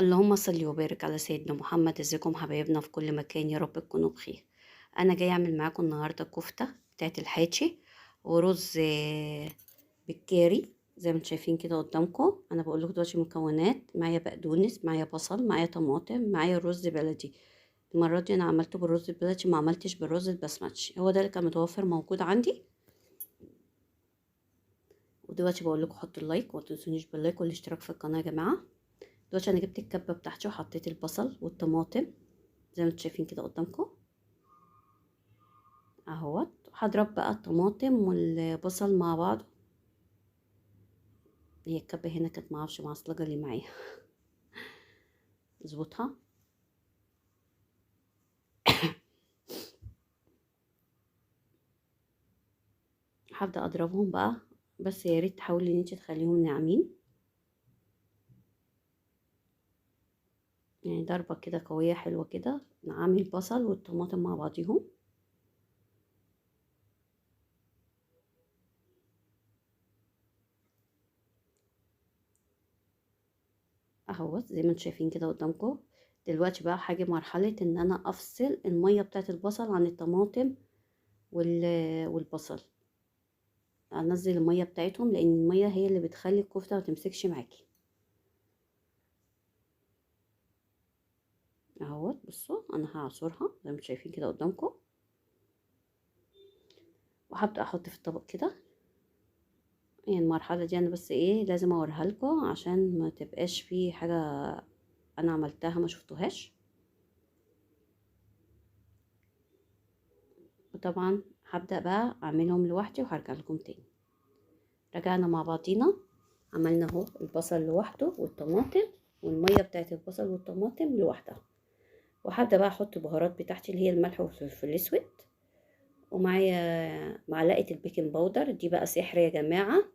اللهم صل وبارك على سيدنا محمد. ازيكم حبايبنا في كل مكان؟ يا رب تكونوا بخير. انا جاي اعمل معاكم النهارده كفته بتاعت الحاتي ورز بالكاري زي ما انتم شايفين كده قدامكم. انا بقول لكم دلوقتي مكونات. معايا بقدونس، معايا بصل، معايا طماطم، معايا رز بلدي. المرة دي انا عملته بالرز البلدي، ما عملتش بالرز البسمتي، هو ده اللي كان متوفر موجود عندي. ودلوقتي بقول لكم حطوا ال like وما تنسونيش بال like والاشتراك في القناة يا جماعة. دلوقتي انا جبت الكبه بتاعتي وحطيت البصل والطماطم زي ما انتم شايفين كده قدامكم اهوت. هضرب بقى الطماطم والبصل مع بعض. هي الكبه هنا كانت معرفش معصلجه اللي معايا اظبطها. هبدا اضربهم بقى، بس يا ريت تحاولي ان انت تخليهم ناعمين، يعني ضربه كده قوية حلوة كده. نعمل البصل والطماطم مع بعضيهم. اهوت زي ما انتم شايفين كده قدامكم. دلوقتي بقى هاجي مرحلة ان انا افصل المية بتاعت البصل عن الطماطم والبصل. انزل المية بتاعتهم لان المية هي اللي بتخلي الكفتة ما تمسكش معاكي. اهوت بصوا انا هعصرها زي ما انتم شايفين كده قدامكم، وهبدا احط في الطبق كده. يعني المرحلة دي انا بس ايه لازم اوريها لكم عشان ما تبقاش في حاجة انا عملتها ما شفتوهاش. وطبعا هبدا بقى اعملهم لوحدي وهرجع لكم تاني. رجعنا مع بعضينا، عملنا اهو البصل لوحده والطماطم والمية بتاعت البصل والطماطم لوحدها. وهبدا بقى احط البهارات بتاعتي اللي هي الملح والفلفل الاسود، ومعايا معلقه ال baking powder. دي بقى سحر يا جماعة،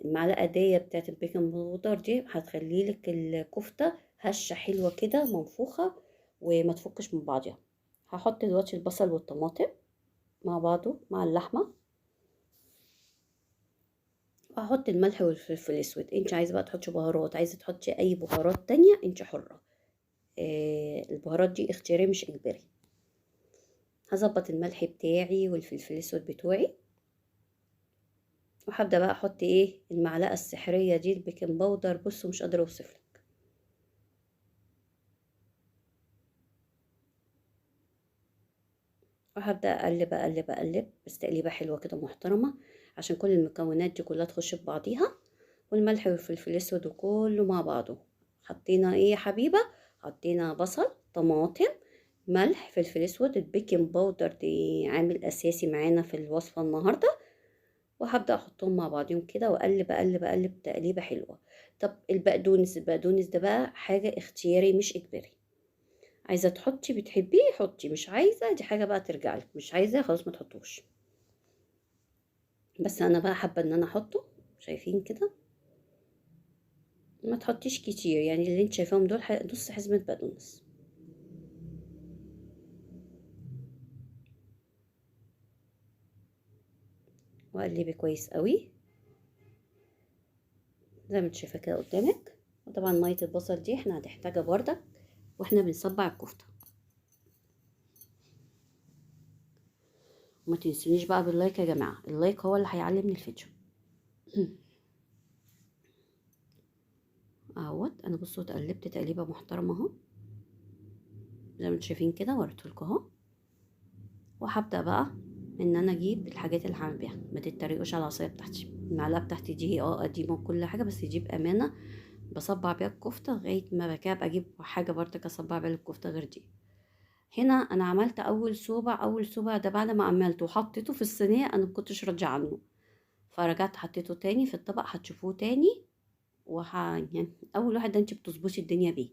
المعلقة دي بتاعت ال baking powder دي هتخلي لك الكفتة هشه حلوة كده منفوخه وما تفكش من بعضها. هحط دلوقتي البصل والطماطم مع بعضه مع اللحمة، وهحط الملح والفلفل الاسود. انت عايزه بقى تحطي بهارات، عايزه تحطي اي بهارات تانية انت حره. البهارات دي اختياري مش اجباري. هظبط الملح بتاعي والفلفل الاسود بتوعي، وهبدا بقى احط ايه المعلقة السحريه دي ال baking powder. بصوا مش قادرة اوصفلك. وهبدا اقلب اقلب اقلب، بس تقليبه حلوة كده محترمه عشان كل المكونات دي كلها تخش في بعضيها، والملح والفلفل الاسود وكله مع بعضه. حطينا ايه يا حبيبه؟ حطينا بصل، طماطم، ملح، فلفل اسود، ال baking powder دي عامل اساسي معانا في الوصفة النهارده. وهبدا احطهم مع بعضهم كده واقلب اقلب اقلب تقليبه حلوة. طب البقدونس ده بقى حاجة اختياري مش اجباري. عايزه تحطي بتحبيه حطي، مش عايزه دي حاجة بقى ترجع لك، مش عايزه خلاص ما تحطوش. بس انا بقى حابة ان انا احطه. شايفين كده؟ ما تحطيش كتير، يعني اللي انت شايفاهم دول نص حزمه بقدونس. وقلبي كويس قوي زي ما انت شايفه كده قدامك. وطبعا مية البصل دي احنا هنحتاجها بردك واحنا بنصبع الكفتة. وما تنسونيش بقى بال like يا جماعة، ال like هو اللي هيعلمني الفيديو. اهوت انا بصوا اتقلبت تقليبه محترمه اهو زي ما انتم شايفين كده، وريتهولكوا اهو. وهبدا بقى ان انا اجيب الحاجات اللي هعمل بيها. ما تتريقوش على العصاية بتاعتي، المعلقة بتاعتي دي قديمة وكل حاجة، بس دي بامانه بصبع بيها الكفتة لغاية ما بقى ابقى اجيب حاجة برضك اصبع بيها الكفتة غير دي. هنا انا عملت اول صوبع، اول صوبع ده بعد ما عملته وحطيته في الصينية انا ما كنتش راضية عنه، فرجعت حطيته تاني في الطبق، هتشوفوه تاني. يعني اول واحد ده انت بتظبطي الدنيا بيه.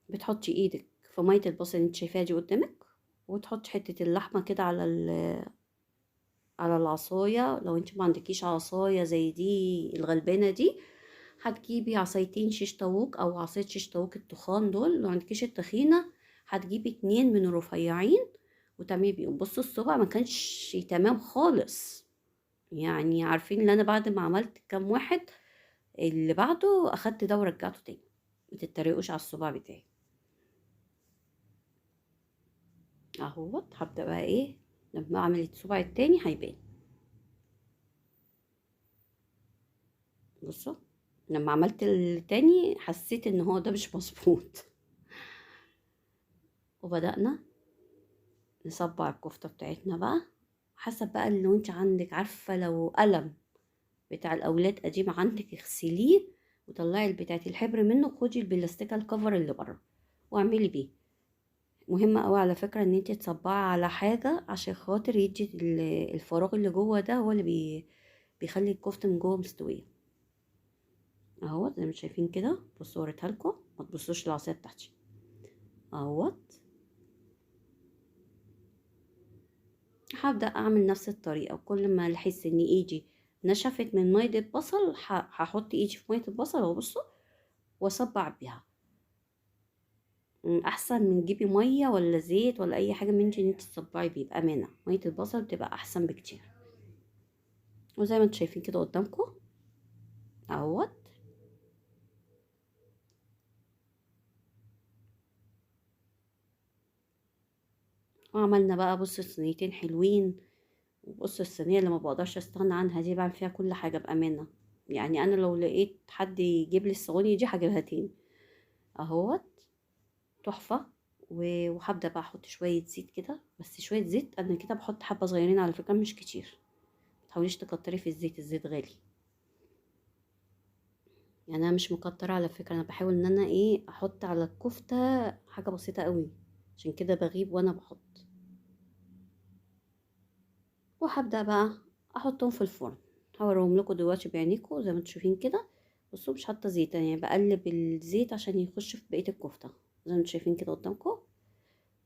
بتحطي ايدك في مية البصل اللي انت شايفاها دي قدامك، وتحطي حتة اللحمة كده على العصاية. لو انت ما عندكيش عصاية زي دي الغلبانه دي، هتجيبي عصايتين شيش طاووق او عصاية شيش طاووق التخان دول. لو عندكيش التخينه هتجيبي 2 من الرفيعين وتعملي بيهم. بصوا الصبع ما كانش تمام خالص، يعني عارفين ان انا بعد ما عملت كام واحد اللي بعده اخدت ده ورجعته تاني. ما تتريقوش على الصباع بتاعي اهوت. هبدأ بقى ايه لما اعمل الصباع التاني هيبان. بصوا لما عملت التاني حسيت ان هو ده مش مظبوط. وبدأنا نصبع الكفتة بتاعتنا بقى حسب بقى اللي انت عندك. عارفة لو قلم بتاع الاولاد قديم عندك اغسليه وطلعي بتاعة الحبر منه، خدي البلاستيكة الكفر اللي بره واعملي بيه. مهم قوي على فكرة ان انت تصبعي على حاجة عشان خاطر يدي الفراغ اللي جوه ده، هو اللي بيخلي الكفتة من جوه مستوية اهوت. زي ما شايفين كده. بصوا وريتها لكم، ما تبصوش للعصاية بتاعتي اهوت. هبدأ اعمل نفس الطريقة، وكل ما احس ان ايدي نشفت من مية البصل هحط ايدي في مية البصل اهو، بصوا، واصبع بيها. احسن من تجيبي مية ولا زيت ولا اي حاجة من دي ان انت تصبعي بيه. بامانه مية البصل بتبقى احسن بكتير. وزي ما انتم شايفين كده قدامكم اهوت. وعملنا بقى بص صينيتين حلوين. وبص الصينية اللي ما بقدرش استغنى عنها دي بعمل فيها كل حاجة بامانه. يعني انا لو لقيت حد يجيب لي الصواني دي هجيبها تاني اهوت. تحفة. وهبدا بقى احط شوية زيت كده، بس شوية زيت. انا كده بحط حبه صغيرين على فكرة، مش كتير، ما تحاوليش تكتري في الزيت، الزيت غالي. يعني انا مش مكتره على فكرة، انا بحاول ان انا ايه احط على الكفتة حاجة بسيطة قوي، عشان كده بغيب وانا بحط. وهبدا بقى احطهم في الفرن. هوريهم لكم دلوقتي بعينيكم زي ما انتم شايفين كده. بصوا مش حاطه زيت، يعني بقلب الزيت عشان يخش في بقية الكفتة زي ما انتم شايفين كده قدامكم.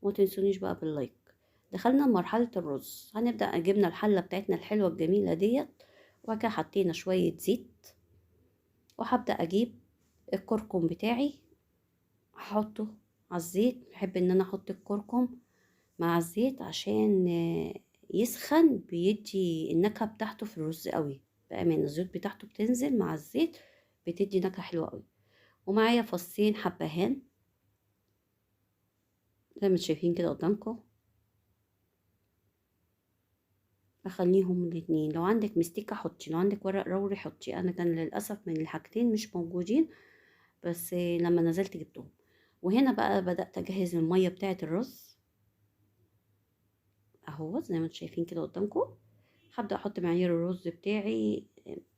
وما تنسونيش بقى بال like. دخلنا لمرحلة الرز. هنبدا جبنا الحلة بتاعتنا الحلوة الجميلة ديت، وبعد كده حطينا شوية زيت. وهبدا اجيب الكركم بتاعي احطه على الزيت. بحب ان انا احط الكركم مع الزيت عشان يسخن، بيدي النكهة بتاعته في الرز قوي بأمان. الزيوت بتاعته بتنزل مع الزيت بتدي نكهة حلوة قوي. ومعايا فصين حبهان زي ما شايفين كده قدامكم، اخليهم الاتنين. لو عندك مستيكه حطي، لو عندك ورق روري حطي. انا كان للاسف من الحاجتين مش موجودين، بس لما نزلت جبتهم. وهنا بقى بدات اجهز المية بتاعه الرز اهو زي ما انتم شايفين كده قدامكم. هبدا احط معيار الرز بتاعي.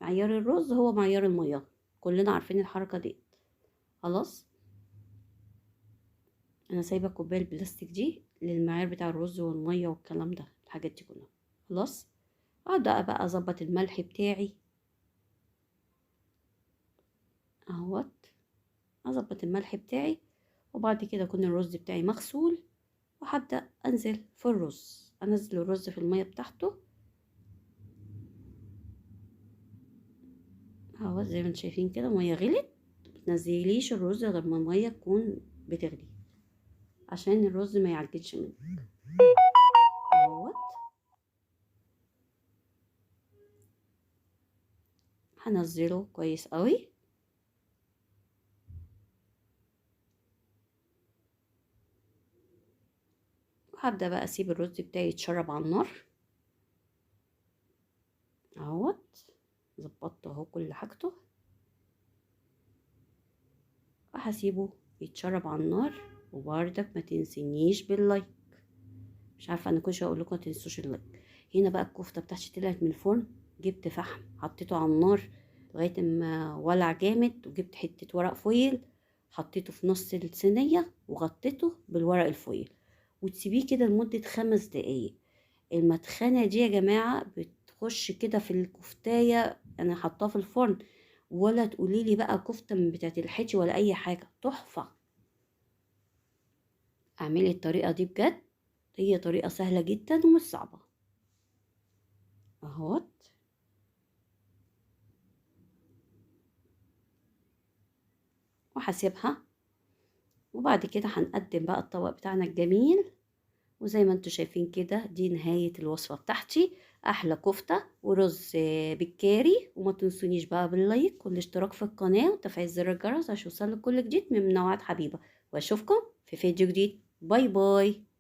معيار الرز هو معيار المية، كلنا عارفين الحركة دي خلاص. انا سايبه الكوباية البلاستيك دي للمعيار بتاع الرز والمية والكلام ده، الحاجات دي كلها خلاص. ابدا بقى اظبط الملح بتاعي اهوت، اظبط الملح بتاعي. وبعد كده يكون الرز بتاعي مغسول، وهبدا انزل في الرز، انزل الرز في المية بتاعته اهو زي ما انتم شايفين كده. المية غلت، متنزليش الرز غير ما المية تكون بتغلي عشان الرز ما يعجنش منك اهوت. هنزله كويس قوي. وهبدأ بقى اسيب الرز بتاعي يتشرب على النار اهوت. ظبطت اهو كل حاجته، وهسيبه يتشرب على النار. وبرضك ما تنسينيش بال like، مش عارفه انا كل شوية اقول لكم ما تنسوش ال like. هنا بقى الكفتة بتاعتي طلعت من الفرن، جبت فحم حطيته على النار لغاية ما ولع جامد، وجبت حتة ورق foil حطيته في نص الصينية وغطيته بالورق ال foil، وتسيبيه كده لمدة 5 دقايق. المدخنه دي يا جماعة بتخش كده في الكفتايه، انا حطاها في الفرن، ولا تقولي لي بقى كفته من بتاعه الحشي ولا اي حاجة، تحفة. اعملي الطريقة دي بجد، هي طريقه سهلة جدا ومش صعبة اهوت. وهسيبها، وبعد كده هنقدم بقى الطبق بتاعنا الجميل. وزي ما انتم شايفين كده دي نهاية الوصفة بتاعتي. احلى كفته ورز بالكاري. وما تنسونيش بقى بال like والاشتراك في القناة وتفعيل زر الجرس عشان يوصلك كل جديد من منوعات حبيبه. واشوفكم في فيديو جديد. bye bye.